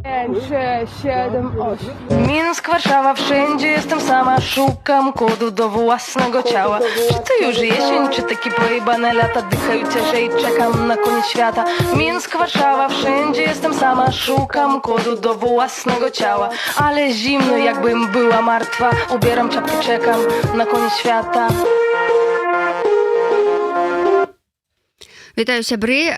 5, 6, 7, 8. Mińsk, Warszawa, wszędzie jestem sama. Szukam kodu do własnego ciała. Czy to już jesień, czy takie pojebane lata? Dychaj ciężej, czekam na koniec świata. Mińsk, Warszawa, wszędzie jestem sama. Szukam kodu do własnego ciała. Ale zimno, jakbym była martwa. Ubieram czapkę, czekam na koniec świata. Вітаю, сябры,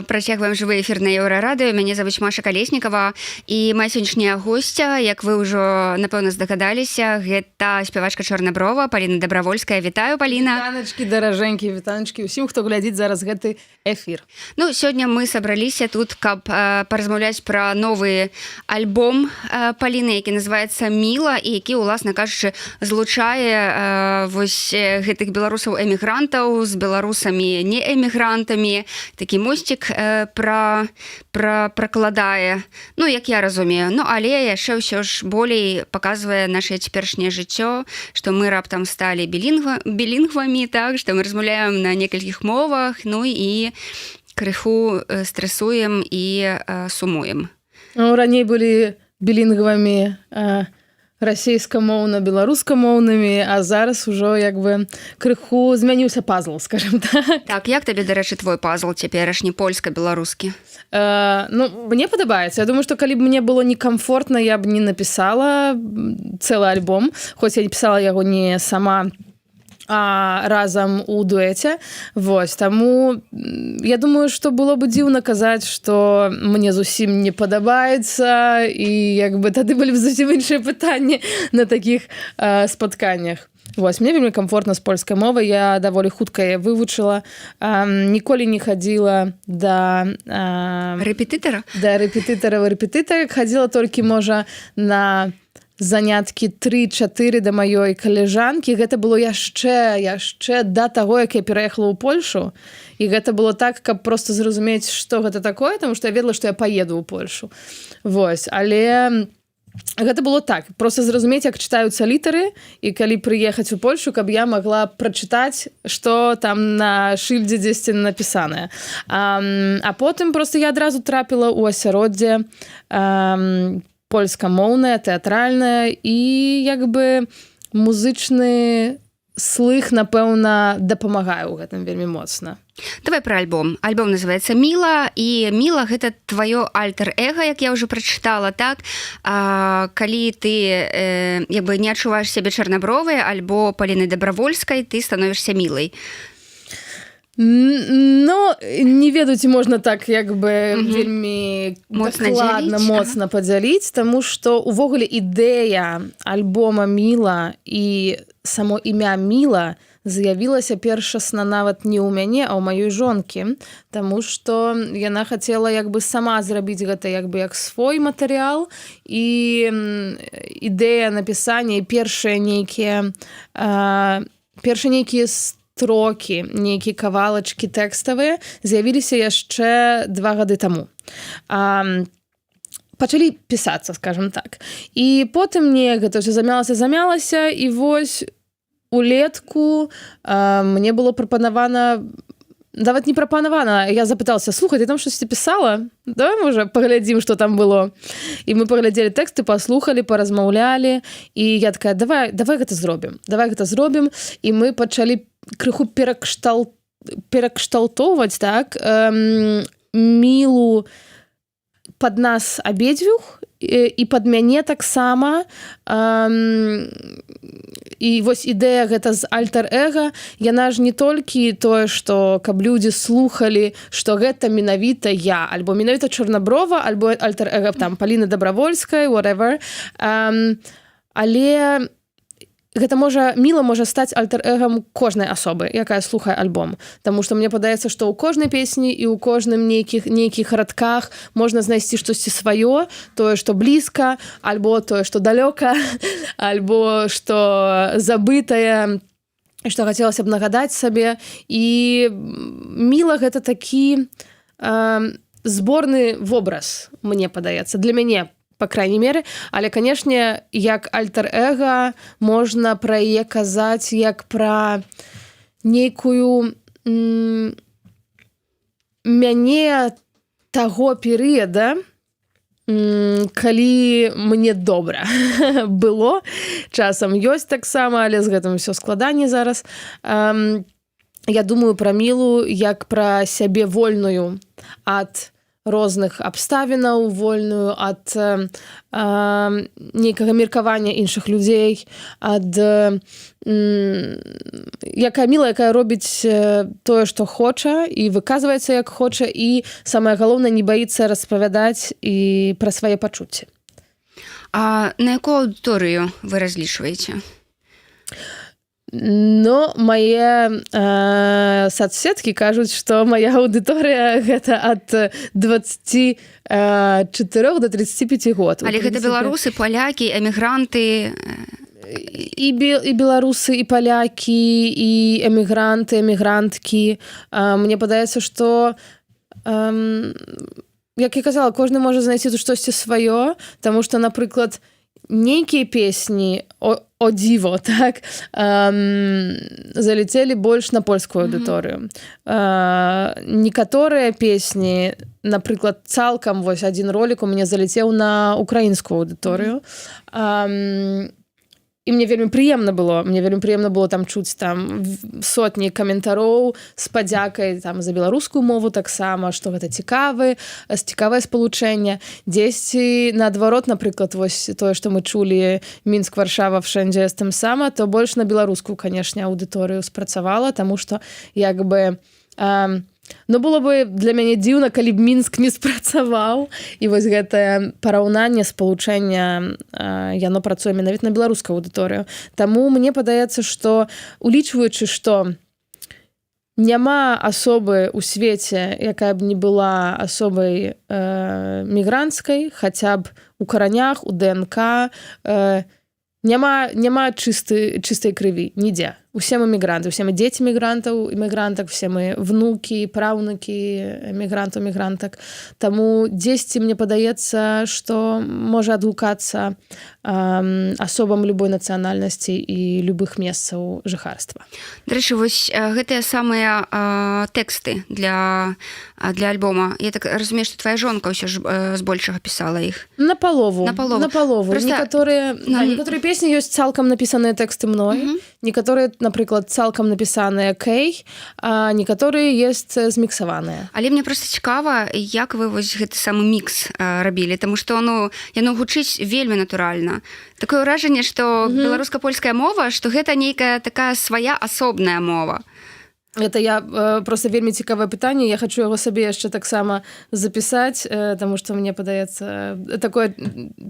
працягваем жывы эфір на Еўрарадыё. Мяне завуць Маша Калеснікава, і моя сённяшняя госця, як вы ўжо, напэўна, здагадаліся, гэта спявачка Чорнаброва Паліна Дабравольская. Вітаю, Паліна. Вітаначкі, даражэнькі, вітаначкі ўсім, хто глядзіць зараз гэты эфір. Ну, сёння мы сабраліся тут, каб паразмаўляць пра новы альбом Паліны, які называецца «Міла» і які, уласна кажучы, злучае вось гэтых беларусаў эмігрантаў з беларусамі не эмігрантамі, такі мосцік пракладае, ну, як я разумею. Ну, але яшчэ ўсё ж болей паказвае наше цяперашняе жыццё, што мы раптам сталі білінгвамі, так што мы размаўляем на некалькіх мовах, ну і крыху стрэсуем і сумуем. Ну, раней былі білінгвамі расійскамоўна беларускамоўнымі, а зараз ужо як бы крыху змяніўся пазл, скажем так. Так, як табе, дарэчы, твой пазл цяперашні, польска-беларускі? Ну, мне падабаецца. Я думаю, што калі б мне было некамфортна, я б не напісала цэлы альбом, хоць я не пісала яго не сама, а разам у дуэце. Вось таму я думаю, што было бы дзіўна казаць, што мне зусім не падабаецца, і як бы тады былі б зусім іншыя пытанні на такіх спатканнях. Вось мне вельмі камфортна з польскай мовай, я даволі хутка яе вывучыла, ніколі не хадзіла да рэпетытара. Да рэпетытара, рэпетытара хадзіла толькі, можа, на заняткі 3-4 да маёй каляжанкі. Гэта было яшчэ да таго, як я пераехала ў Польшу, і гэта было так, каб просто зразумець, што гэта такое, тому што я ведала, што я паеду ў Польшу. Вось, але гэта было так, просто зразумець, як чытаюцца літары, і калі прыехаць у Польшу, каб я могла прачытаць, что там на шыльдзе дзесьці напісанае. А потым просто я адразу трапіла ў асяроддзе польскамоўная, тэатральная, і як бы музычны слых, напэўна, дапамагае ў гэтым вельмі моцна. Давай про альбом. Альбом называется «Міла», і Міла — гэта твоё альтэр-эга, як я уже прачытала, так? Калі ты як бы не адчуваеш сябе Чарнабровай альбо Паліны Дабравольскай, ты становішся Мілай. Ну, не ведаю, ці можна так як бы вельмі моцна дакладна дзяліць, моцна падзяліць, таму што увогуле ідэя альбома «Міла» і само імя Міла з'явілася першасна нават не ў мяне, а ў маёй жонкі, таму што яна хацела як бы сама зрабіць гэта як бы як свой матэрыял, і ідэя напісання і першыя нейкія строкі, нейкія кавалачкі тэкставыя з'явіліся яшчэ 2 гады таму. Пачалі пісацца, скажем так. І потым мне гэта ўсё замялася, замялася, і вось улетку мне было прапанавана, нават не прапанавана, я запытался: «Слухай, ты там штосьці пісала, давай, можа, паглядзім, что там было». І мы паглядзелі тэксты, паслухалі, паразмаўлялі, і я такая: «Давай, давай гэта зробім, давай гэта зробім». І мы пачалі крыху перакшталтоўваць так Мілу под нас абедзвюх і под мяне таксама. І вось ідэя гэта з альтэр-эга, яна ж не толькі тое, што каб людзі слухалі, што гэта менавіта я альбо менавіта Чорнаброва, альбо альтэр-эга там Паліны Дабравольскай, whatever, але гэта можа, Міла можа стаць альтэр-эгам кожнай асобы, якая слухае альбом. Таму што мне падаецца, што ў кожнай песні і ў кожным нейкіх радках можна знайсці штосьці сваё, тое, што блізка, альбо тое, што далёка, альбо што забытае, што хацелася б нагадаць сабе. І Міла — гэта такі зборны вобраз, мне падаецца, для мяне, по крайней мере. Але, канешне, як альтэр-эга можна пра яе казаць як пра нейкую мяне таго перыяда. Калі мне добра было, часам ёсць таксама, але з гэтым все складаней зараз. Я думаю пра Мілу як пра сябе вольную ад розных абставінаў, вольную ад нейкага меркавання іншых людзей, ад якая Міла, якая робіць тое, што хоча, і выказваецца, як хоча, і самае галоўнае, не баіцца распавядаць і пра свае пачуцці. А на якую аўдыторыю вы разлічваеце? Но мае соцсеткі кажуць, што моя аўдыторыя — гэта ад 24 до 35 год. Але гэта беларусы, палякі, эмігранты? І беларусы, і палякі, і эмігранты, эмігранткі. Мне падаецца, што як я казала, кожны можа знайсці тут штосьці сваё, таму што, напрыклад, нейкія песні, о дзіво, так, залетелі больш на польскую аўдыторыю. Некаторыя песні, напрыклад, цалкам вось один ролик у мяне залетеў на украінскую аўдыторыю. І мне вельмі прыемна было, мне вельмі прыемна было там чуць там сотні каментароў з падзякай там за беларускую мову таксама, што гэта цікавае спалучэнне. Дзесьці наадварот, напрыклад, вось тое, што мы чулі, «Мінск, Варшава, wszędzie jestem sama», то больш на беларускую, канешне, аўдыторыю спрацавала, таму што як бы ну, было бы для мяне дзіўна, калі б «Мінск» не спрацаваў. І вось гэтае параўнанне, спалучэння, яно працуе менавіта на беларускую аўдыторыю. Таму мне падаецца, што, улічваючы, што няма асобы ў свеце, якая б не была асобай мігранцкай, хаця б у каранях, у ДНК, няма чыстай крыві нідзе. Усе мы мігранты, усе мы дзеці мігрантаў, імігрантак, все мы внукі, праўнукі мігрантаў, мігрантак. Таму дзесьці мне падаецца, што можа адгукацца асобам любой нацыянальнасці і любых месцаў жыхарства. Дарэчы, вось гэтыя самыя тэксты для альбома, я так разумею, што твоя жонка ўсё ж збольшага пісала іх? На палову. На палову. На палову. Некаторыя да, некаторыя песні ёсць цалкам напісаныя тэксты мной, некаторыя, напрыклад, цалкам напісаныя Кей, а некаторыя есть зміксаваныя. Але мне просто цікава, як вы вось гэты самы мікс рабілі, таму што ну, яно гучыць вельмі натуральна. Такое ўражанне, што беларуска-польская мова, што гэта нейкая такая свая асобная мова. Это я просто вельмі цікавае пытанне, я хочу яго сабе яшчэ таксама запісаць, таму што мне падаецца, такое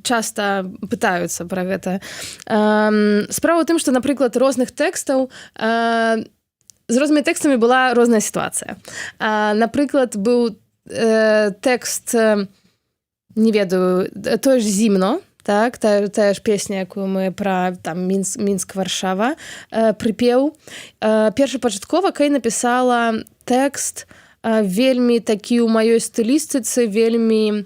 часта пытаюцца пра гэта. Справа ў тым, што, напрыклад, розных тэкстаў з рознымі тэкстамі была розная сітуацыя. Напрыклад, быў тэкст, не ведаю, тое ж «Зімно», так, тая ж песня, якую мы пра там Мінск, Варшава, прыпеў. Першапачаткова Кэй напісала тэкст, вельмі такі ў маёй стылістыцы, вельмі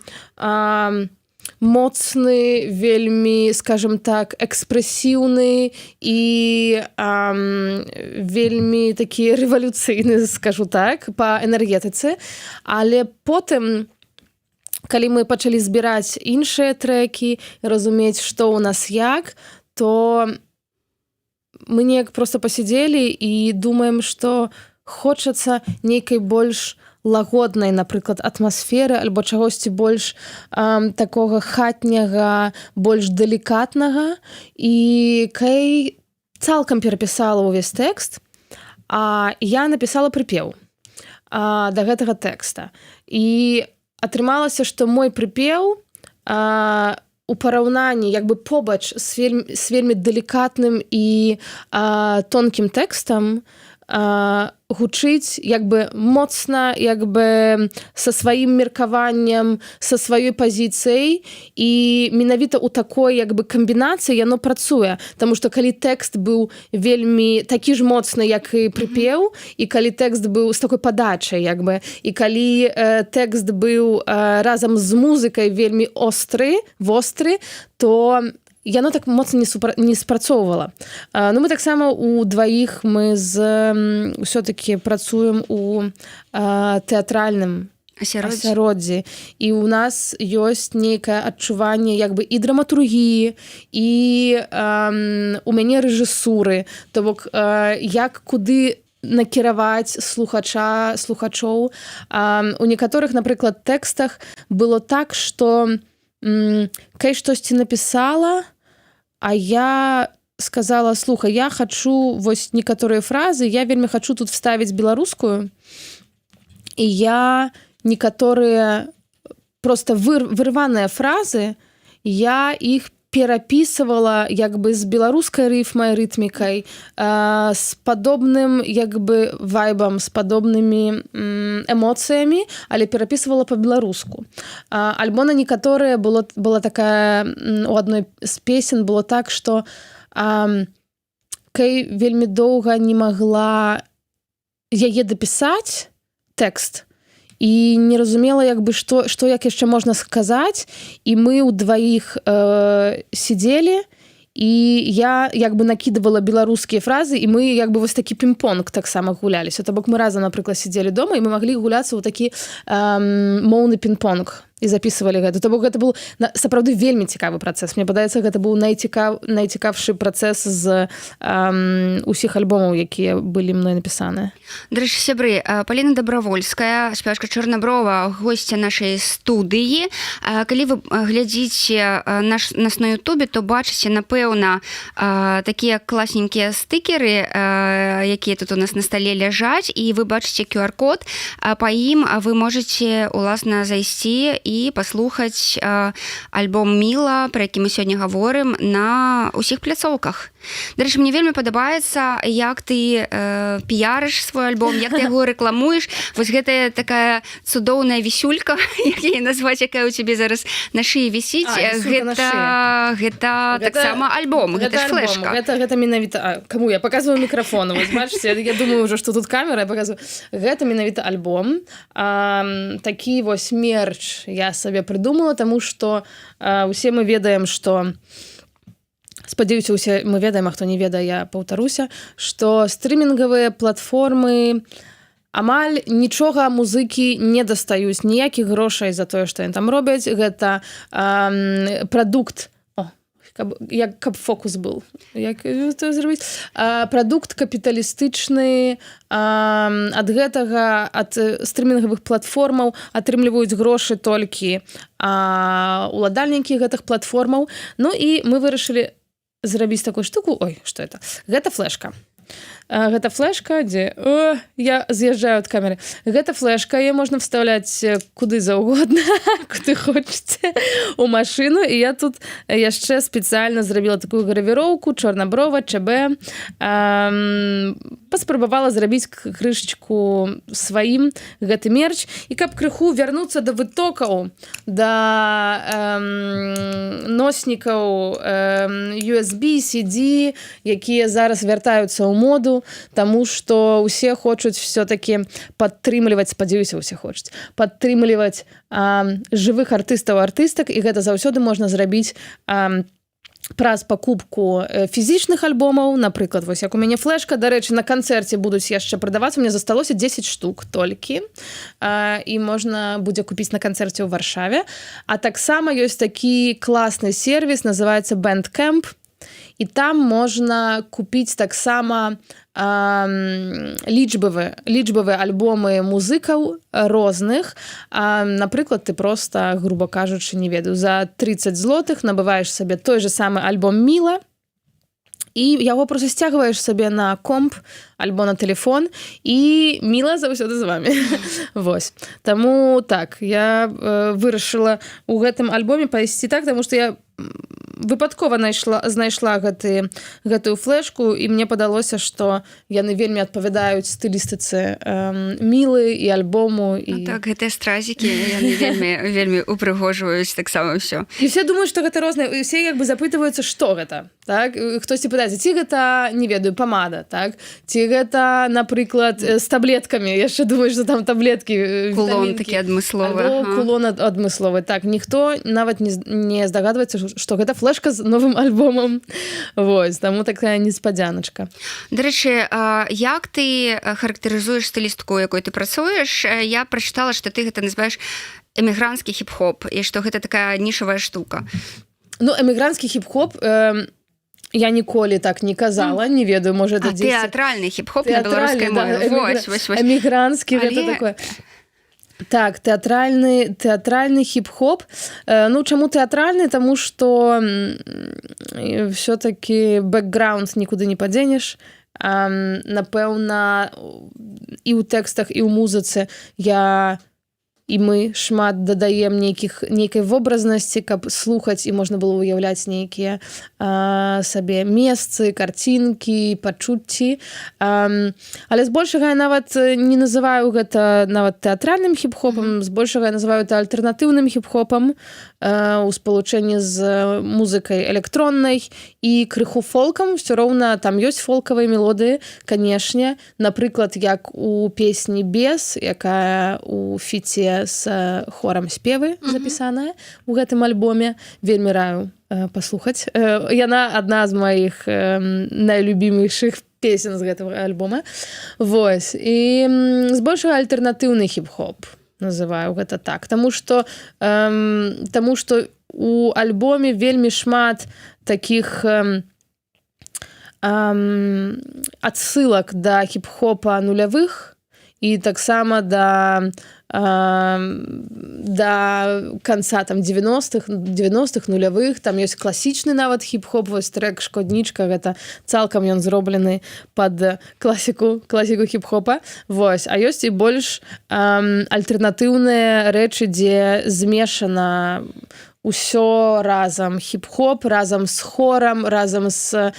моцны, вельмі, скажем так, экспрэсіўны і вельмі такі рэвалюцыйны, скажу так, па энергетыцы. Але потым, калі мы пачалі збіраць іншыя трэкі, разумець, што ў нас як, то мы неяк просто пасядзелі і думаем, што хочацца нейкай больш лагоднай, напрыклад, атмасферы альбо чагосьці больш такога хатняга, больш далікатнага. І Кэй цалкам перапісала ўвесь тэкст, а я напісала прыпеў да гэтага тэкста. І атрымалася, што мой прыпеў у параўнанні як бы побач з вельмі далікатным і тонкім тэкстам гучыць як бы моцна, як бы са сваім меркаваннем, са сваёй пазіцыяй. І менавіта ў такой як бы камбінацыі яно працуе. Таму што калі тэкст быў вельмі такі ж моцны, як і прыпеў, і калі тэкст быў з такой падачай, як бы, і калі тэкст быў разам з музыкай вельмі остры, востры, то яно так моцна не спрацоўвала. Ну, мы таксама у дваіх, мы з ўсё-таки працуем у тэатральным Асяроддзе. Асяроддзі. І у нас ёсць нейкае адчуванне як бы і драматургіі, і у мяне рэжысуры, то бок як куды накіраваць слухача, слухачоў. У некаторых, напрыклад, тэкстах было так, что Кай штосьці напісала, а я сказала: «Слухай, я хочу вось некаторыя фразы, я вельмі хочу тут вставіць беларускую». І я некаторыя просто вырваныя фразы, я іх перапісывала як бы з беларускай рыфмай, рытмікай, з падобным як бы вайбам, з падобнымі эмоцыямі, але перапісывала по-беларуску. Альбо на некаторыя была такая, у адной з песен было так, что Кэй вельмі доўга не магла яе дапісаць, тэкст, і не разумела як бы, что як яшчэ можна сказаць. І мы ў дваіх сидзелі, і я як бы накідывала беларускія фразы, і мы як бы вось такі пінг-понг таксама гуляліся. То бок мы разам, напрыклад, сидзелі дома, і мы маглі гуляцца ў такі моўны пінг-понг і записывалі гэта. То бок гэта был сапраўды вельмі цікавы працэс. Мне падаецца, гэта быў найцікавшы працэс з усіх альбомаў, якія былі мной напісаныя. Дарэчы, сябры, Паліна Дабравольская, спявачка «Чорнаброва», госця нашай студыі. Калі вы глядзіце нас на Ютубе, то бачыце, напэўна, такія класненькія стыкеры, якія тут у нас на стале ляжаць, і вы бачыце QR-код. Па ім вы можете уласна зайсці і паслухаць альбом «Міла», пра які мы сёння гаворым, на ўсіх пляцоўках. Дарэчы, мне вельмі падабаецца, як ты піярыш свой альбом, як ты яго рэкламуеш. Вось гэтая такая цудоўная вісюлька, як яе назваць, якая ў цябе зараз на шыі вісіць, А, вісюлька на гэта таксама альбом, гэта ж альбом. флешка. Гэта менавіта, кому я показываю мікрафон, вось бачыце, я думаю уже, что тут камера, я показываю. Гэта менавіта альбом. Такі вось мерч я сабе придумала, тому что усе мы ведаем, что, спадзяюся, усе мы ведаем, а хто не ведае, я паўтаруся, что стрымінгавыя платформы амаль нічога музыкі не дастаюць, ніякіх грошай за тое, што яны там робяць. Гэта прадукт, о, каб, як каб фокус был, як это зрабіць, прадукт капіталістычны. Ад гэтага, ад стрымінгавых платформаў атрымліваюць грошы толькі уладальнікі гэтых платформаў. Ну і мы вырашылі зрабіць такую штуку. Ой, что это? Гэта флешка. Гэта флешка, дзе, о, я з'язджаю ад камеры. Гэта флешка, яе можна вставляць куды заўгодна, куды хочаце, у машыну. І я тут яшчэ спецыяльна зрабіла такую гравіроўку «Чорнаброва», ЧБ. Паспрабавала зрабіць крышечку сваім гэты мерч. І каб крыху вярнуцца да вытокаў, да носнікаў USB, CD, якія зараз вяртаюцца ў моду, таму што усе хочуць все-таки падтрымліваць, спадзяюся, усе хочуць падтрымліваць жывых артыстаў, артыстак, і гэта заўсёды можна зрабіць праз пакупку фізічных альбомаў, напрыклад, вось як у мяне флешка. Дарэчы, на канцэрце будуць яшчэ прадавацца, мне засталося 10 штук толькі, і можна будзе купіць на канцэрце ў Варшаве. А таксама ёсць такі класны сервіс, называется Bandcamp, і там можна купіць таксама лічбавыя альбомы музыкаў розных. Напрыклад, ты просто, грубо кажучы, не ведаю, за 30 злотых набываеш сабе той же самы альбом «Міла» і яго просто сцягваеш сабе на комп альбо на телефон, і «Міла» заўсёды з вами. Вось таму так я вырашыла у гэтым альбоме пайсці так, таму что я выпадкова знайшла гэтую флешку, і мне падалося, что яны вельмі адпавядаюць стылістыцы «Мілы» і альбому. І Ну, так, гэтыя стразікі, яны вельмі вельмі упрыгожваюць таксама ўсё. І все думаюць, что гэта рознае, і все як бы запытваюцца, что гэта. Так, хтосьці пытаецца, ці гэта, не ведаю, памада, так, ці гэта, напрыклад, з таблеткамі, яшчэ думаю, что там таблеткі, Кулон вітамінкі. такі адмысловы. Альбо кулон адмысловы, так. Ніхто нават не здагадваецца, што гэта флешка з новым альбомам. Вось таму такая неспадзяначка. Дарэчы, як ты характарызуеш стылістыку, якой ты працуеш? Я прачытала, што ты гэта называеш эмігранцкі хіп-хоп і што гэта такая нішавая штука. Ну, эмігранцкі хіп-хоп, я ніколі так не казала, не ведаю, можа, это дзесьці Тэатральны хіп-хоп на беларускай Тэатральны, да, мове. Вось, вось, вось. Эмігранцкі, гэта такое. Так, тэатральны хіп-хоп. Ну, чаму тэатральны? Таму што все-таки бэкграунд нікуды не падзенеш. Напэўна, і ў тэкстах, і ў музыцы я і мы шмат дадаем нейкай вобразнасці, каб слухаць і можна было ўяўляць нейкія сабе месцы, карцінкі, пачуцці. Але збольшага я нават не называю гэта нават тэатральным хіп-хопам, збольшага я называю это альтэрнатыўным хіп-хопам у спалучэнні з музыкай электроннай і крыху фолкам. Все роўна там ёсць фолкавыя мелодыі, канешне, напрыклад, як у песні «Без», якая у фіце з хорам «Спевы» запісаная у гэтым альбоме. Вельмі раю паслухаць. Яна адна з маіх найлюбімейшых песен з гэтага альбома. Вось, і збольшага альтэрнатыўны хіп-хоп, называю гэта так, таму что у альбоме вельмі шмат таких адсылак да хіп-хопа нулявых і таксама да конца там 90-х, 90-х, нулявых. Там ёсць класічны нават хіп-хоп. Вось трек «Шкоднічка», гэта цалкам ён зроблены под класіку хіп-хопа. Вось, а ёсць і больш альтэрнатыўныя рэчы, дзе змешана ўсё разам: хіп-хоп разам з хорам, разам з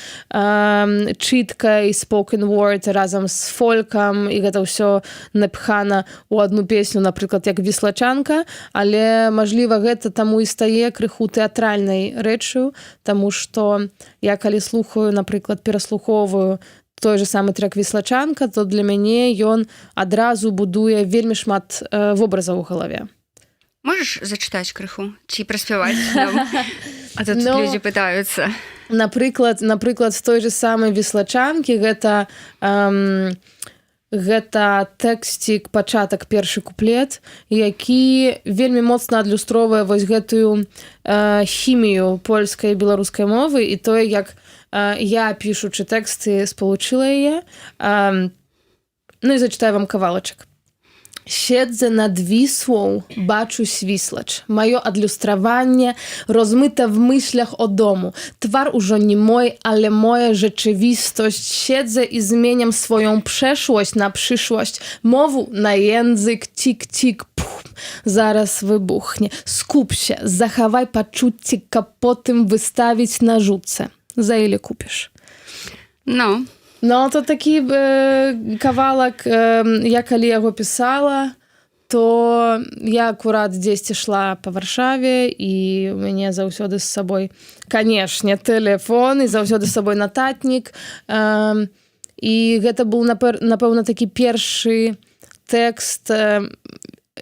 чыткай, spoken word, разам з фолькам, і гэта ўсё напхана у одну песню, напрыклад, як «Віслачанка». Але, мажліва, гэта таму і стае крыху тэатральнай рэччу, таму что я калі слухаю, напрыклад, пераслухоўваю той же самы трек «Віслачанка», то для мяне ён адразу будуе вельмі шмат вобразаў у галаве. Можаш зачытаць крыху ці праспяваць нам? А тут Ну, людзі пытаюцца. Напрыклад, з той же самай «Віслачанкі», гэта тэксцік, пачатак, першы куплет, які вельмі моцна адлюстроўвае вось гэтую хімію польскай і беларускай мовы і тое, як я, пішучы тэксты, спалучыла яе. Ну і зачитаю вам кавалачак. Siedzę nad Wisłą, бачу Свіслач. Маё адлюстраванне rozmyte w myślach o domu. Twar ужо не мой, ale moja rzeczywistość. Siedzę i zmieniam swoją przeszłość na przyszłość. Mowу na język, tik, tik, pum, zaraz wybuchnie. Skup się, zachowaj poczucie, каб потым wystawić na rzutce. Za ile kupisz? Ну. Ну, то такі кавалак, я калі яго пісала, то я акурат дзесьці шла па Варшаве, і у мяне заўсёды з сабой, канешне, тэлефон, і заўсёды з сабой нататнік. І гэта быў напэўна такі першы тэкст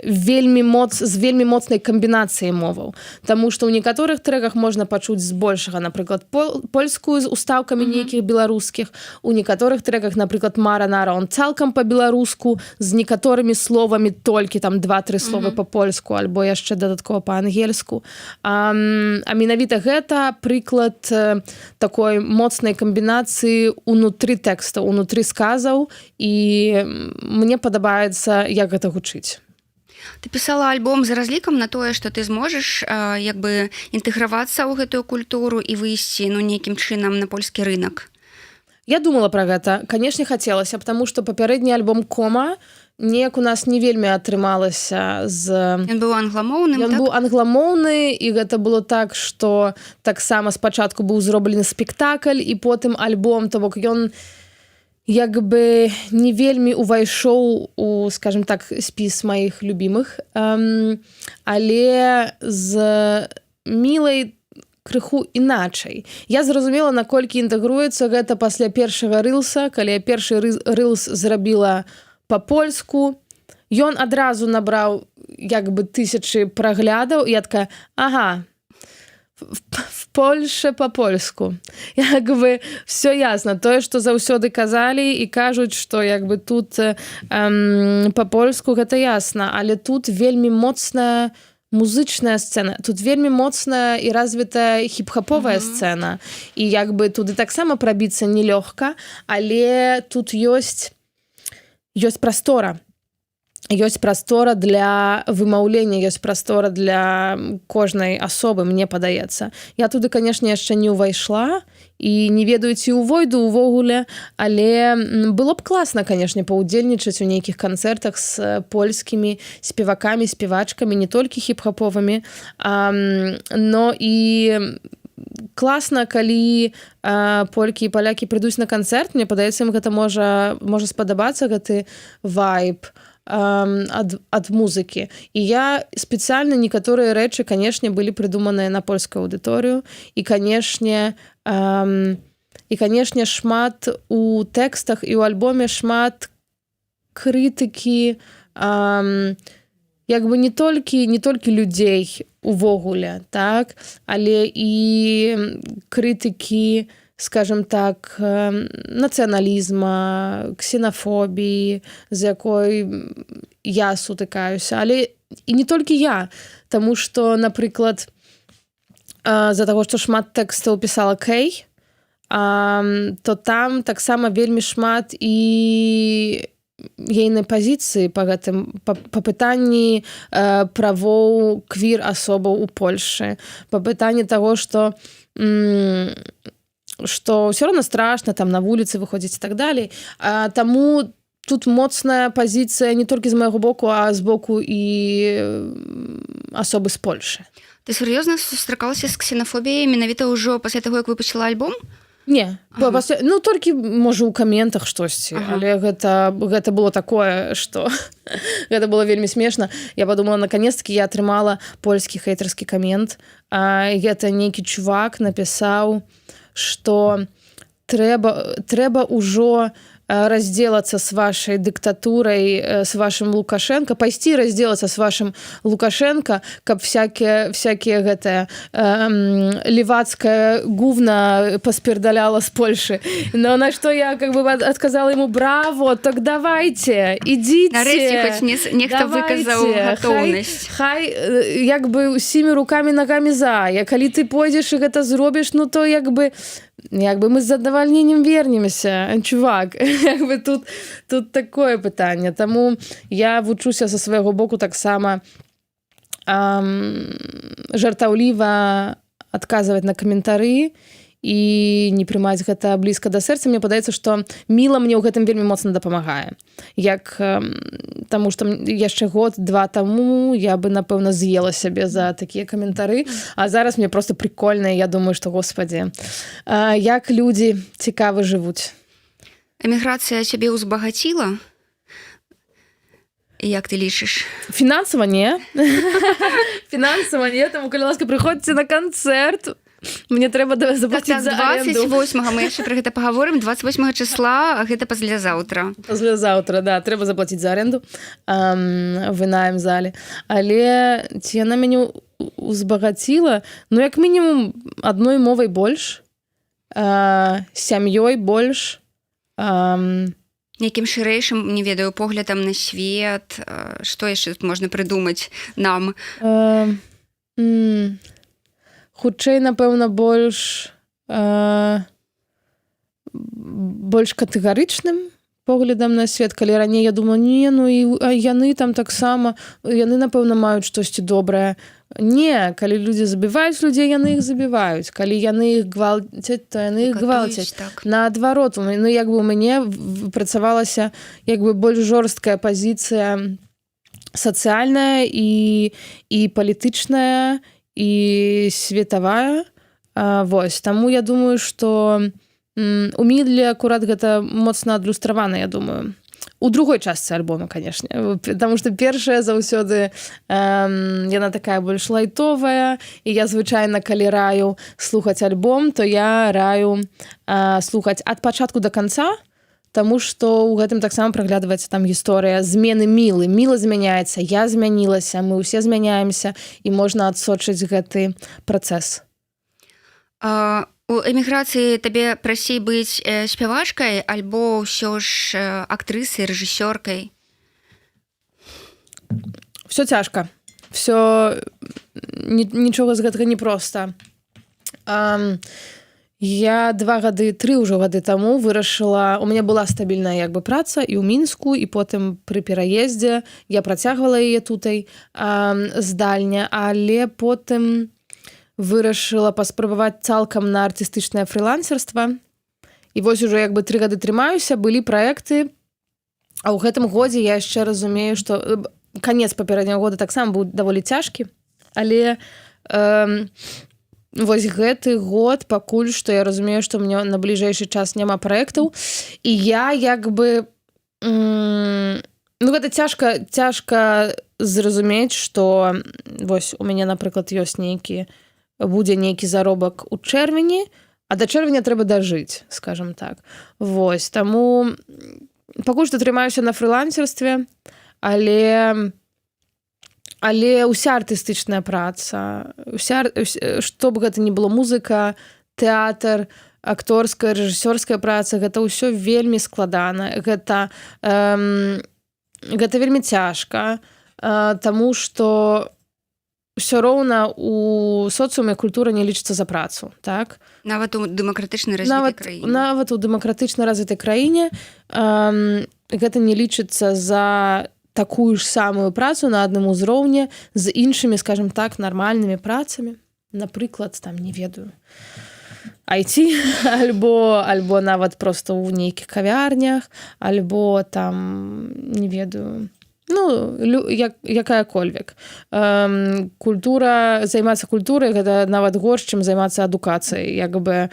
вельмі моц з вельмі моцнай камбінацыяй моваў. Таму што ў некаторых трэках можна пачуць збольшага, напрыклад, польскую з устаўкамі нейкіх беларускіх. У некаторых трэках, напрыклад, «Мара Нара», он цалкам па-беларуску з некаторымі словамі, толькі там два-тры словы па-польску альбо яшчэ дадаткова па-ангельску. А менавіта гэта прыклад такой моцнай камбінацыі унутры тэкста, унутры сказаў, і мне падабаецца, як гэта гучыць. Ты пісала альбом з разлікам на тое, што ты зможаш як бы інтэгравацца ў гэтую культуру і выйсці, ну, нейкім чынам на польскі рынок? Я думала про гэта, канешне, хацелася, потому что папярэдні альбом «Кома» неяк у нас не вельмі атрымалася з Ён быў англамоўным? Ён так? быў англамоўны, і гэта было так, что таксама спачатку быў зроблены спектакль і потым альбом, то бок ён як бы не вельмі увайшоў у, скажем так, спіс маіх любімых. Але з «Мілай» крыху іначай. Я зразумела, наколькі інтэгруецца гэта, пасля першага рылса, калі я першы рылс зрабіла па-польску, ён адразу набраў як бы тысячы праглядаў, я такая: «Ага, в Польше по-польску». Як бы все ясно. Тое, что заўсёды казалі і кажуць, что як бы тут по-польску, гэта ясна, але тут вельмі моцная музычная сцэна, тут вельмі моцная і развітая хіп-хаповая сцэна, і як бы туды таксама прабіцца нелёгка, але тут ёсць прастора, ёсць прастора для вымаўлення, ёсць прастора для кожнай асобы, мне падаецца. Я туды, конечно, яшчэ не ўвайшла і не ведаю, ці ўвойду увогуле, але было б класна, конечно, паўдзельнічаць у нейкіх канцэртах з польскімі спевакамі, спевачкамі, не толькі хіп-хаповымі, но і класна, калі полькі і палякі прыйдуць на канцэрт. Мне падаецца, ім гэта можа спадабацца, гэты вайб ад музыкі. І я спецыяльна, некаторыя рэчы, конечно, былі прыдуманыя на польскую аўдыторыю, і, конечно, шмат у тэкстах і ў альбоме, шмат крытыкі, як бы не толькі людзей увогуле, так, але і крытыкі, скажем так, нацыяналізма, ксенафобіі, з якой я сутыкаюся, але і не толькі я. Таму что, напрыклад, з-за таго, што шмат тэкстаў пісала Кей, то там таксама вельмі шмат і ейнай пазіцыі по гэтым, па пытанні правоў квір асобаў у Польшы, па пытанні таго, что все равно страшно там на вуліцы выходзіць і так далей. Таму тут моцная пазіцыя не толькі з майго боку, а з боку і асобы з Польшы. Ты сур'ёзна сустракалася з ксенафобіяй менавіта ўжо пасля таго, як выпусціла альбом? Не, пасля, ну, толькі, можа, у каментах штосьці, але гэта было такое, что гэта было вельмі смешна. Я подумала: наконец-таки я атрымала польскі хейтарскі камент. Гэта нейкі чувак напісаў, что трэба ўжо разделаться с вашей дыктатурой, с вашим Лукашенко, пайсці разделаться с вашим Лукашенко, каб всякие гэтае левацкая гувна паспердаляла с Польши. Но на что я как бы отказала ему: «Браво, так давайте, идите». Нарэшце хоць нехта выказаў гатоўнасць. Хай, як бы, усімі руками, ногами за. Я калі ты пойдзеш і гэта зробіш, ну, то як бы мы з задавальненнем вернемся, чувак. Як бы тут такое пытанне. Таму я вучуся са свайго боку таксама жартаўліва адказваць на каментары і не прымаць гэта блізка да сэрца. Мне падаецца, што «Міла» мне ў гэтым вельмі моцна дапамагае, як таму што яшчэ год-два таму я бы, напэўна, з'ела сябе за такія каментары, а зараз мне просто прикольна. Я думаю, што, господи, як людзі цікава жывуць. Эміграцыя цябе ўзбагаціла, як ты лічыш? Фінансава не, фінансава не. Таму, калі ласка, прыходзьце на канцэрт, мне трэба заплатіць Так, за аренду. 28, мы яшчэ пра гэта пагаворым, 28 числа, гэта паслязаўтра. Паслязаўтра, да, трэба заплаціць за аренду, вынаем залі. Але ці яна мяне узбагаціла? Ну, як мінімум, адной мовай больш, сям'ёй больш, нейкім шырэйшым, не ведаю, поглядам на свет. Што яшчэ тут можна прыдумаць нам? Хутчэй, напэўна, больш катэгарычным поглядам на свет. Калі раней я думала: не, ну і а яны там таксама, яны, напэўна, маюць штосьці добрае. Не, калі людзі забіваюць людзей, яны іх забіваюць, калі яны іх гвалцяць, то яны іх гвалцяць. Так. Наадварот, ну, як бы у мяне працавалася як бы больш жорсткая пазіцыя сацыяльная і палітычная, і светавая. Вось таму я думаю, что у «Міле» акурат гэта моцна адлюстравана, я думаю. У другой частцы альбома, конечно, потому что першая заўсёды яна такая больш лайтовая. І я звычайна, калі раю слухаць альбом, то я раю слухаць ад пачатку до конца. Таму что ў гэтым таксама праглядваецца там гісторыя змены Мілы. Міла змяняецца, я змянілася, мы ўсе змяняемся, і можна адсочыць гэты працэс. У эміграцыі табе прасцей быць спявачкай альбо ўсё ж актрысай, рэжысёркай? Все цяжка, все, нічога з гэтага не проста. Я 2 гады, 3 ўжо гады таму вырашыла, у меня была стабільная як бы праца і ў Мінску, і потым пры пераездзе я працягвала яе тутай здальня, але потым вырашыла паспрабаваць цалкам на артыстычнае фрылансерства. І вось ужо як бы 3 гады трымаюся, былі праекты. А ў гэтым годзе я яшчэ разумею, что канец папярэдняга года таксама быў даволі цяжкі, але вось гэты год пакуль што я разумею, што мне на бліжэйшы час няма праектаў, і я як бы ну, гэта цяжка, цяжка зразумець, что вось у мяне, напрыклад, ёсць нейкі, будзе нейкі заробак у чэрвені, а да чэрвеня трэба дажыць, скажем так. Вось таму пакуль што трымаюся на фрылансерстве, але ўся артыстычная праца, уся, што б гэта ни было, музыка, тэатр, акторская, рэжысёрская праца, гэта ўсё вельмі складана, гэта вельмі цяжка, таму что ўсё роўна у соцыуме культура не лічыцца за працу, так? Нават у дэмакратычна развітай краіне. Нават у дэмакратычна развітай краіне гэта не лічыцца за такую ж самую працу на адным узроўні з іншымі, скажем так, нармальнымі працамі, напрыклад, там, не ведаю, IT альбо нават просто ў нейкіх кавярнях, альбо там, не ведаю, ну, якая-кольвек культура. Займацца культурай — гэта нават горш, чым займацца адукацыяй. Як бы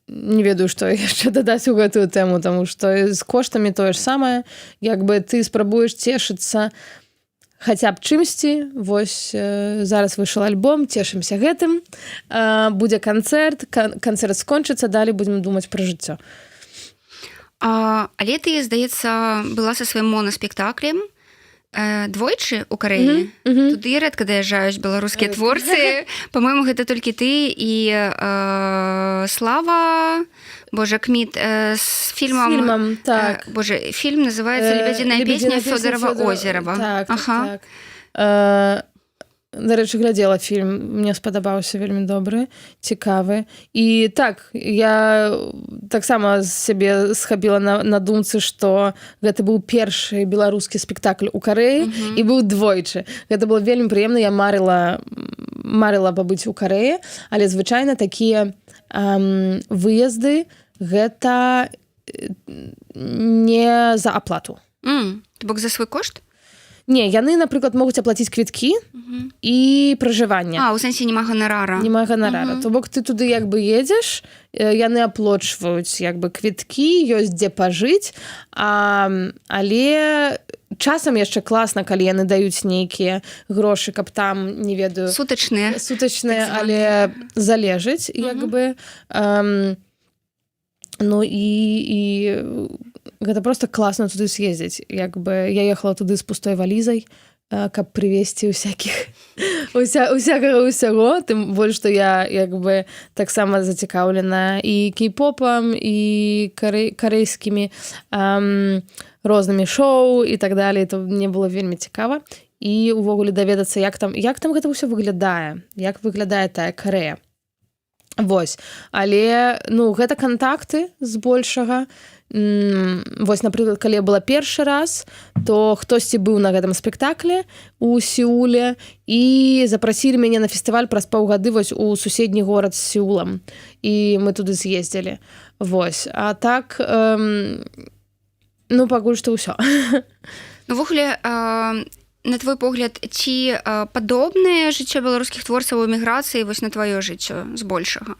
не ведаю, што яшчэ дадаць у гэтую тэму, тому што з коштамі тое ж самае, як бы ты спрабуеш цешыцца хаця б чымсьці. Вось зараз выйшаў альбом, цешымся гэтым, будзе канцэрт, канцэрт скончыцца, далей будзем думаць пра жыццё. Але ты, здаецца, была са сваім монаспектаклем двойчы у Карэі. Туды рэдка даязджаюць беларускія творцы. По-моему, гэта толькі ты і Слава, Божа, Кміт з фільмам. З фільмам, так. Боже, фільм называется «Лебединая песня» Федорова Озерова. Так, так. Дарэчы, глядзела фільм, мне спадабаўся, вельмі добры, цікавы. І так, я таксама з сябе схапіла на думцы, што гэта быў першы беларускі спектакль у Карэі і быў двойчы. Гэта было вельмі прыемна, я марыла пабыць у Карэі, але звычайна такія выезды гэта не за аплату. То бок за свой кошт? Не, яны, напрыклад, могуць аплаціць квіткі і пражыванне. А, у сэнсе няма ганарара. Няма ганарара. То бок ты туды як бы едзеш, яны аплочваюць як бы квіткі, ёсць дзе пажыць, але часам яшчэ класна, калі яны даюць нейкія грошы, каб там, не ведаю, Сутачныя. Сутачныя, Так званыя. але залежыць як бы. Ну і гэта просто класна туды съездзіць. Як бы я ехала туды з пустой валізай, каб прывесці ўсякіх усякага ўсяго, тым больш што я як бы таксама зацікаўлена і кей-попам, і карэйскімі рознымі шоу і так далее, то мне было вельмі цікава і увогуле даведацца, як там гэта ўсё выглядае, як выглядае тая Карэя. Вось, але, ну, гэта кантакты збольшага. Вось, напрыклад, калі я была першы раз, то хтосьці быў на гэтым спектакле у Сеуле і запрасілі мяне на фестываль праз паўгады вось у суседні горад з Сеулам, і мы туды з'ездзілі. Вось, а так ну, пакуль што ўсё. Увогуле, на твой погляд, ці падобнае жыццё беларускіх творцаў у эміграцыі вось на тваё жыццё збольшага?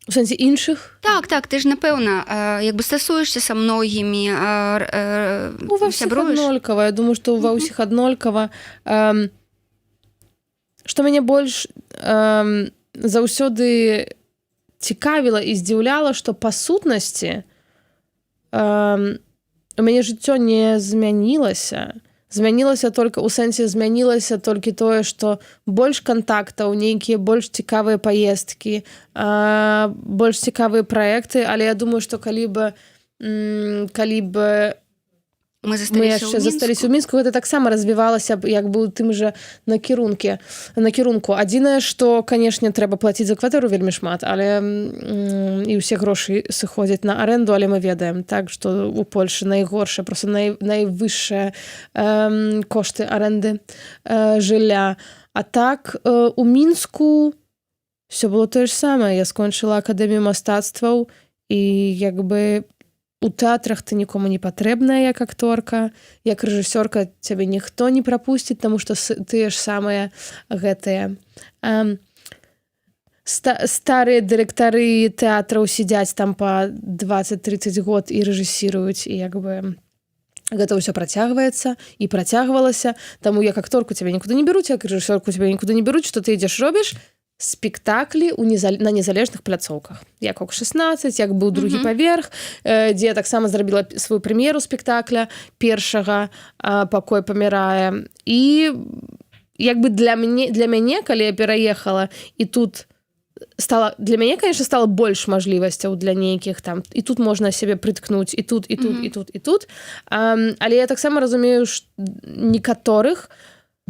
У сэнсе іншых? Так, ты ж, напэўна, як бы стасуешся са многімі, Ну, ва ўсіх сябруеш. аднолькава. Я думаю, што ва ўсіх аднолькава. Што мяне больш заўсёды цікавіла і здзіўляла, што па сутнасці у мяне жыццё не змянілася. Змянілася только, у сэнсе, змянілася толькі тое, што больш кантактаў, нейкія больш цікавыя паездкі, больш цікавыя праекты, але я думаю, што калі б мы мы засталіся яшчэ ў засталіся Мінску. ў Мінску, гэта таксама развівалася б як бы ў тым жа накірунку. Адзінае, што, канешне, трэба плаціць за кватэру вельмі шмат, але і ўсе грошы сыходзяць на арэнду, але мы ведаем так, што у Польшы найгоршая, просто найвышшыя кошты арэнды жылля. А так у Мінску все было тое ж самае. Я скончыла акадэмію мастацтваў, і як бы у тэатрах ты нікому не патрэбная як акторка, як рэжысёрка цябе ніхто не прапусціць, таму што тыя ж самыя гэтыя старыя дырэктары тэатраў сядзяць там по 20-30 год і рэжысіруюць, і як бы гэта ўсё працягваецца і працягвалася. Таму як акторку цябе нікуды не бяруць, як рэжысёрку цябе нікуды не бяруць. Што ты ідзеш, робіш спектаклі на незалежных пляцоўках, як ОК 16, як быў другі паверх, дзе я таксама зрабіла сваю прэм'еру спектакля першага «Пакой памірае». І як бы для мяне, калі я пераехала і тут стала, для мяне, конечно, стало больш мажлівасцяў для нейкіх там, і тут можна сябе прыткнуць, і тут, і тут, і тут, і тут. Але я таксама разумею некаторых,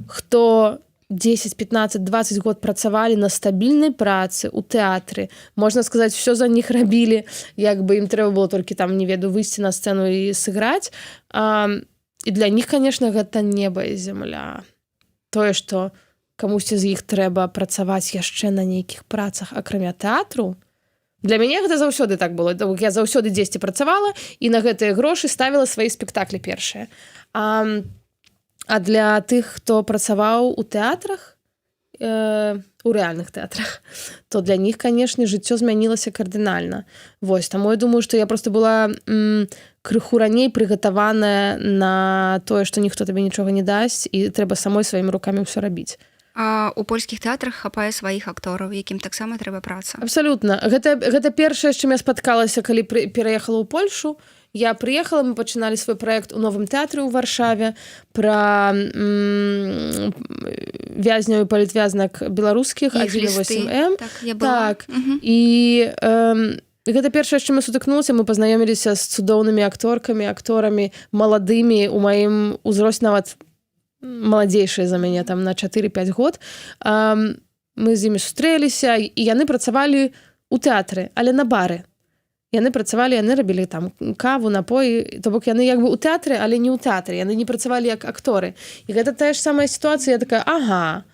хто 10, 15, 20 год працавалі на стабільнай працы у тэатры, можна сказаць, все за них рабілі, як бы ім трэба было толькі там, не ведаю, выйсці на сцэну і сыграць. І для них, конечно, гэта неба і земля, тое, что камусьці з іх трэба працаваць яшчэ на нейкіх працах акрамя тэатру. Для мяне гэта заўсёды так было. То бок я заўсёды дзесьці працавала і на гэтыя грошы ставіла свае спектаклі першыя. А для тых, хто працаваў у тэатрах, у рэальных тэатрах, то для них, канешне, жыццё змянілася кардынальна. Вось таму я думаю, што я просто была крыху раней прыгатаваная на тое, што ніхто табе нічога не дасць і трэба самой сваімі рукамі ўсё рабіць. А у польскіх тэатрах хапае сваіх актораў, якім таксама трэба праца. Абсалютна. Гэта першае, з чым я спаткалася, калі пераехала ў Польшу. Я прыехала, мы пачыналі свой праект у новым тэатры ў Варшаве пра вязняў і палітвязнак беларускіх. Іх лісты. 1,8 М. Так, я была. Так. І гэта першае, з чым я сутыкнулася. Мы пазнаёміліся з цудоўнымі акторкамі, акторамі маладымі, у маім узросце, нават маладзейшыя за мяне там на 4-5 год. Мы з імі сустрэліся, і яны працавалі у тэатры, але на бары яны працавалі, яны рабілі там каву, напоі, то бок яны як бы ў тэатры, але не ў тэатры, яны не працавалі як акторы. І гэта тая ж самая сітуацыя. Я такая: «Ага,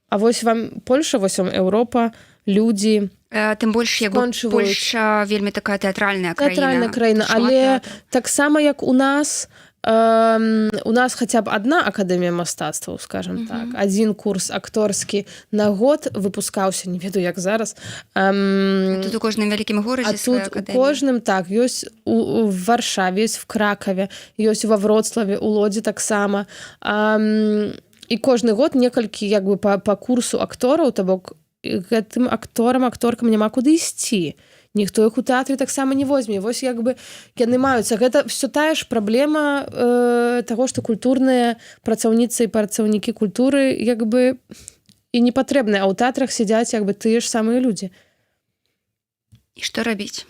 а вось вам Польша, вось вам Еўропа, людзі Тым больш, як бы, скончваюць. Польша вельмі такая тэатральная краіна. Тэатральная краіна, Шмат але тэатраў. таксама як у нас, у нас хаця б одна акадэмія мастацтваў, скажем так, один курс акторскі на год выпускаўся, не ведаю, як зараз. Тут у кожным вялікім горадзе А свая тут у акадэмія. кожным, так, ёсць у Варшаве, ёсць в Кракаве, ёсць во Вроцлаве, у Лодзе таксама. І кожны год некалькі як бы па курсу актораў, то бок гэтым акторам, акторкам няма куды ісці, ніхто іх у тэатры таксама не возьме. Вось як бы яны маюцца, гэта все тая ж праблема таго, што культурныя працаўніцы і працаўнікі культуры як бы і не патрэбныя, а ў тэатрах сядзяць як бы тыя ж самыя людзі. І што рабіць?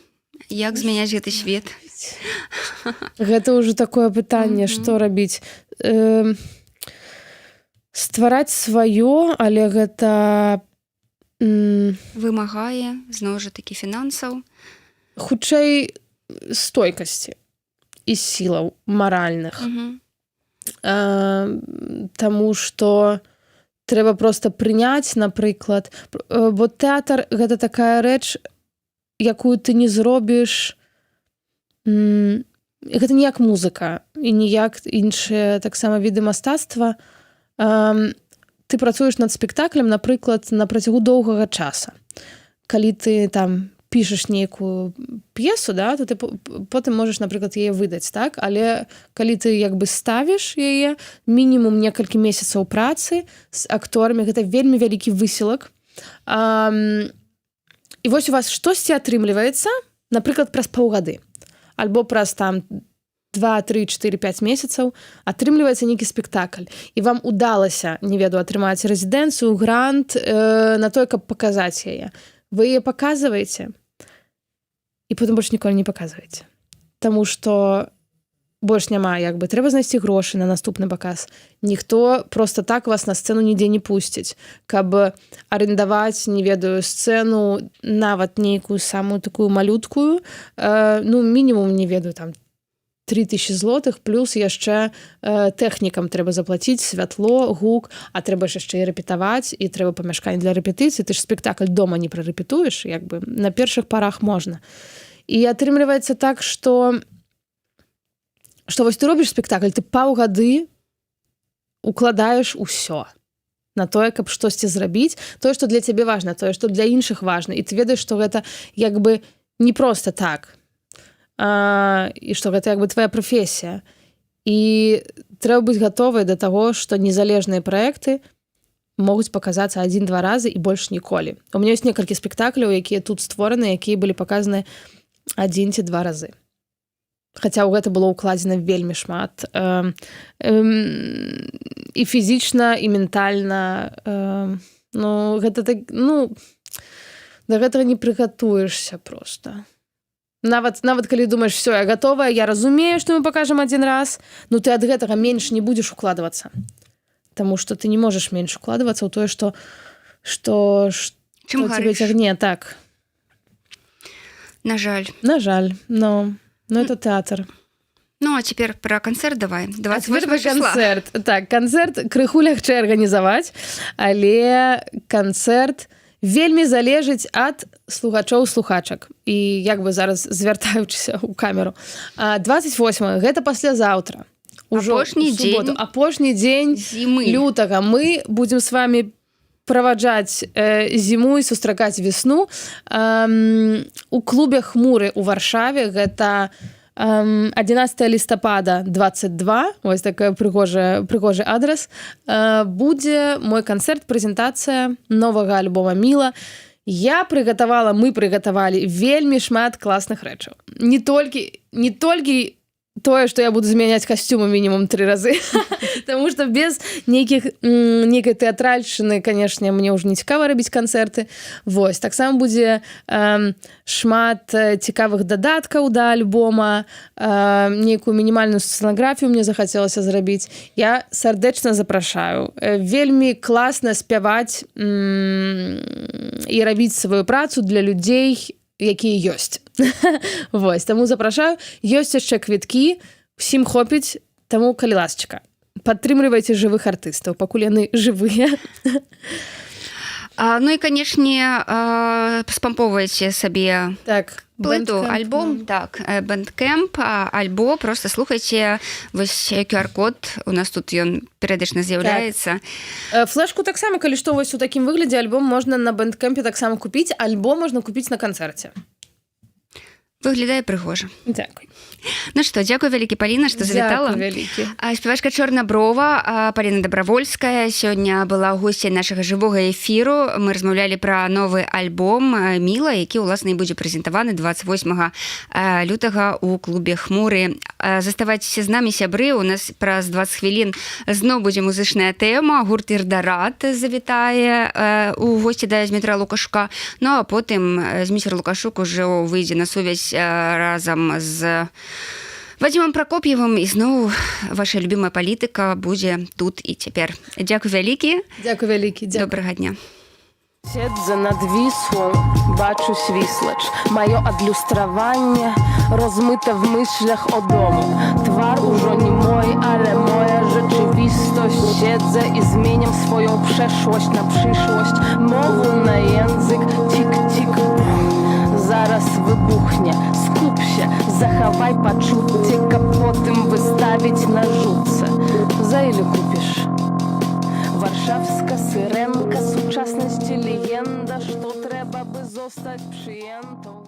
Як змяняць гэты свет? Гэта ўжо такое пытанне, што рабіць. Ствараць сваё, але гэта Вымагае зноў жа такі фінансаў. Хутчэй стойкасці і сілаў маральных. Таму што трэба просто прыняць, напрыклад, бо тэатр — гэта такая рэч, якую ты не зробіш, гэта не як музыка і ніяк іншыя таксама віды мастацтва. Ты працуеш над спектаклем, напрыклад, на працягу доўгага часа, калі ты там Пішаш нейкую п'есу, да, то ты потым можаш, напрыклад, яе выдаць, так. Але калі ты як бы ставіш яе, мінімум некалькі месяцаў працы з акторамі, гэта вельмі вялікі высілак. І вось у вас штосьці атрымліваецца, напрыклад, праз паўгады альбо праз там 2, 3, 4, 5 месяцаў атрымліваецца нейкі спектакль, і вам удалася, не ведаю, атрымаць рэзідэнцыю, грант на тое, каб паказаць яе. Вы яе паказваеце і потым больш ніколі не паказваеце. Таму что больш няма, як бы, трэба знайсці грошы на наступны паказ. Ніхто просто так вас на сцэну нідзе не пусціць. Каб арендаваць, не ведаю, сцэну, нават нейкую самую такую малюткую, ну, мінімум, не ведаю, там 3000 злотых, плюс яшчэ тэхнікам трэба заплаціць, святло, гук, а трэба ж яшчэ і рэпетаваць, і трэба памяшканне для рэпетыцыі. Ты ж спектакль дома не прарэпетуеш, як бы, на першых парах можна. І атрымліваецца так, что вось ты робіш спектакль, ты паўгады укладаеш усё на тое, каб штосьці зрабіць, тое, што для цябе важна, тое, што для іншых важна, і ты ведаеш, што гэта як бы не просто так, і што гэта як бы твоя прафесія. І трэба быць гатовай да таго, што незалежныя праекты могуць паказацца адзін-два разы і больш ніколі. У меня ёсць некалькі спектакляў, якія тут створаны, якія былі паказаны адзін ці два разы. Хаця ў гэта было ўкладзена вельмі шмат і фізічна, і ментальна. Ну, гэта так, ну, да гэтага не прыгатуешся просто. Нават калі думаеш: все, я готовая, я разумею, што мы покажем один раз, ну, ты ад гэтага менш не будзеш укладвацца. Таму что ты не можаш менш укладвацца ў тое, што Чым тебе гарыш? цягне, так. На жаль. На жаль, но это тэатр. Ну а цяпер пра канцэрт давай. А цяпер 28 пра числа. канцэрт. Так, канцэрт крыху лягчэй арганізаваць, але канцэрт вельмі залежыць ад слухачоў, слухачак. І як бы зараз, звяртаючыся ў камеру, 28, гэта паслязаўтра, ужо Апошні ў суботу, дзень апошні дзень зімы. лютага, мы будзем с вами праваджаць зіму і сустракаць весну у клубе «Хмуры» у Варшаве. Гэта 11 лістапада 22, ось такая прыгожы адрес. Будзе мой канцэрт, прэзентацыя новага альбома «Міла». Я прыгатавала, мы прыгатавалі вельмі шмат класных рэчаў. Не толькі тое, што я буду змяняць касцюмы мінімум тры разы. Таму что без нейкай тэатральшчыны, канешне, мне ўжо не цікава рабіць канцэрты. Вось таксама будзе шмат цікавых дадаткаў да альбома, нейкую мінімальную сцэнаграфію мне захацелася зрабіць. Я сардэчна запрашаю. Вельмі класна спяваць і рабіць сваю працу для людзей, якія ёсць. Вось таму запрашаю. Ёсць яшчэ квіткі, усім хопіць, таму, калі ласачка, падтрымлівайце жывых артыстаў, пакуль яны жывыя. Ну і, канешне, спампоўвайце сабе плыту, Bandcamp, альбом, так, Bandcamp, альбо просто слухайце вось QR-код, у нас тут ён перыядычна з'яўляецца. Так. Флешку таксама, калі што, вось у такім выглядзе альбом можна на Бэндкэмпе таксама купіць, альбо можна купіць на канцэрце. Выглядае прыгожа. Дзякуй. Ну што, дзякуй вялікі, Паліна, што завітала. Дзякуй вялікі. Спявачка Чорнаброва Паліна Дабравольская сёння была госцяй нашага жывога эфіру. Мы размаўлялі пра новы альбом «Міла», які ўласна і будзе прэзентаваны 28 лютага ў клубе «Хмуры». Заставайцеся з намі, сябры, у нас праз 20 хвілін зноў будзе музычная тэма. Гурт «Ірдарат» завітае у госці да Змітра Лукашука. Ну а потым Зміцер Лукашук ужо выйдзе на сувязь разам з Вадзімам Пракоп'евым, і зноў ваша любімая палітыка будзе тут і цяпер. Дзякуй вялікі. Дзякуй вялікі, дзякуй. Добрага дня. Siedzę nad Wisłą, бачу Свіслач. Маё адлюстраванне rozmyte w myślach o domu. Twar ужо nie mój, ale moja rzeczywistość. Siedzę i zmieniam swoją przeszłość na przyszłość. Mowę na język, tik, tik, bum. Zaraz wybuchnie. Skup się, zachowaj poczucie, каб потым wystawić na rzutce. Za ile kupisz? Warszawska syrenka сучасności, legenda, что треба by zostać przyjętą.